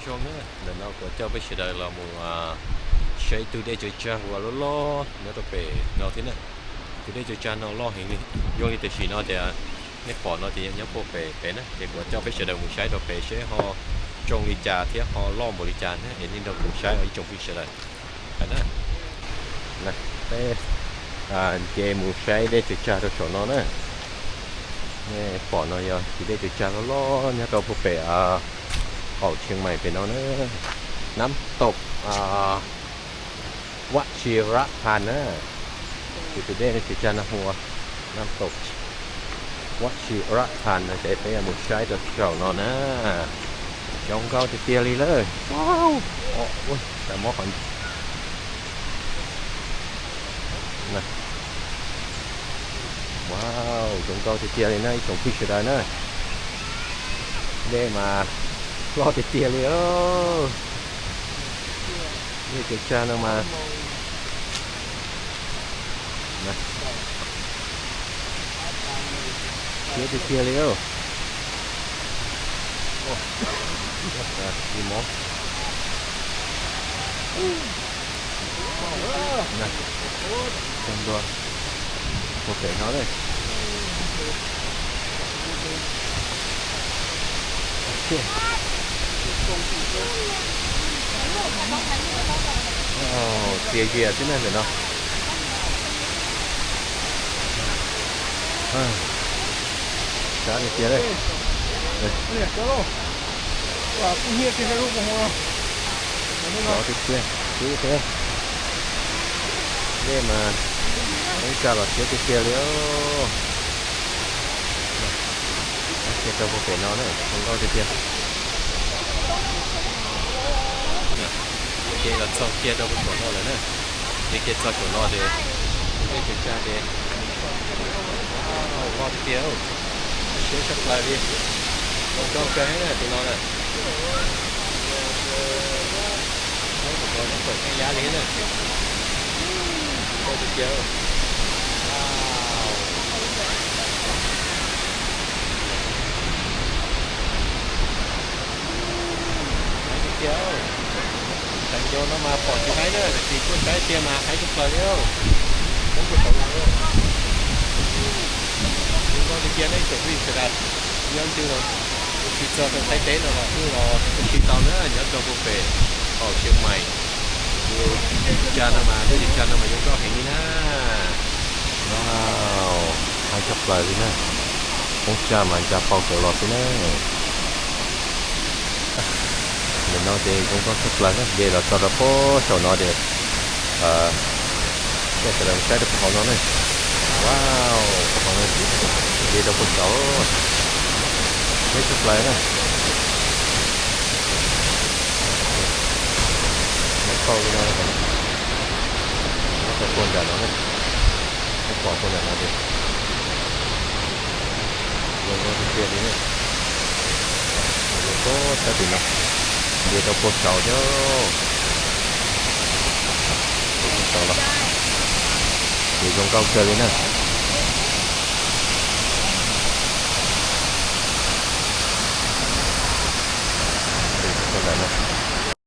Zoo na, ntawm no kuv coj peb sawv daws los mus saib tus dej cawv tsag uas loj loj nyob rau pem no thiab na. Tus dej cawv tsag no loj heev li, zoo li tam sim no tias nej pom no ces yog nyob puag pem pem na, ces kuv coj peb sawv daws mus saib rau pem seb ho zoo li cas thiab ho loj npaum li cas na, es nej nrog kuv saib os ib tsoom phooj ywg sawv daws. Hais na, peb nce mus saib dej cawv tsag rau saum no na. Nej pom no yog tus dej cawv tsag loj loj nyob rau puag pem qaum Tsheej Maim pem no na. Nab taum Vaj Tsi Rab Thas na. Tus tus dej cawv tsag no hu ua Nab taum Vaj Tsi Rab Thas no ces peb yuav mus saib rau saum no na. Zoo nkauj tiag tiag li lawm. Wow, tas mob qhov Wow, zoo nkauj tiag tiag li na ib tsoom phooj ywg sawv daws na. Dej mas loj tiag tiag li. Dej cawv tsag no mas siab tiag tiag li. Li mob tag ntua puag pem no lawm. Tias zias xwb na ntawm no. Sab tiag tiag li. Sab tiag tiag, siab thiab. Dej mas poob tsag los siab tiag tiag li. Kiag rau puag pem no na, zoo nkauj tiag tiag. Ces los txog kiag rau puag saum no lawm na. Ces kiag txog saum no ces, dej cawv tsag ces, loj tiag tiag, siab tshaj plaws li. Zoo nkauj kawg na tus no na. Saib tus no tsis pom tej yab li na. Zoo nkauj tiag tiag. Heev tiag tiag. Sawv ntxov no mas pom tsis haib na, tiam sis tuaj saib tiag mas haib tshaj plaws li. Poob puag saud los. Zoo nkauj tiag tiag nej ib tsoom phooj ywg sawv daws. Nyob ntws los tsis txog rau Thaib teb no los kuj los ua si tau na, nyob rau puag pem qaum Tsheej Maim. Tus tsag no mas, dej cawv tsag no mas zoo nkauj heev li na. Wow, haib tshaj plaws li na. Poob tsag mas ntsa pau saud los xwb na. Ntawm no ces zoo nkauj tshaj plaws na, nce los txog rau puag saum no ces coj sawv daws mus saib rau puag hauv no na. Wow, puag hauv no ces nce rau puag saud, siab tshaj plaws na. Nyob tau li no, nyob tau puag nram no na. Nyob pom puag nram no ces zoo nkauj tiag tiag li na. Nce puag sab tim no, nce rau puag saud thiab. Puag saud los ces zoo nkauj kawg li na.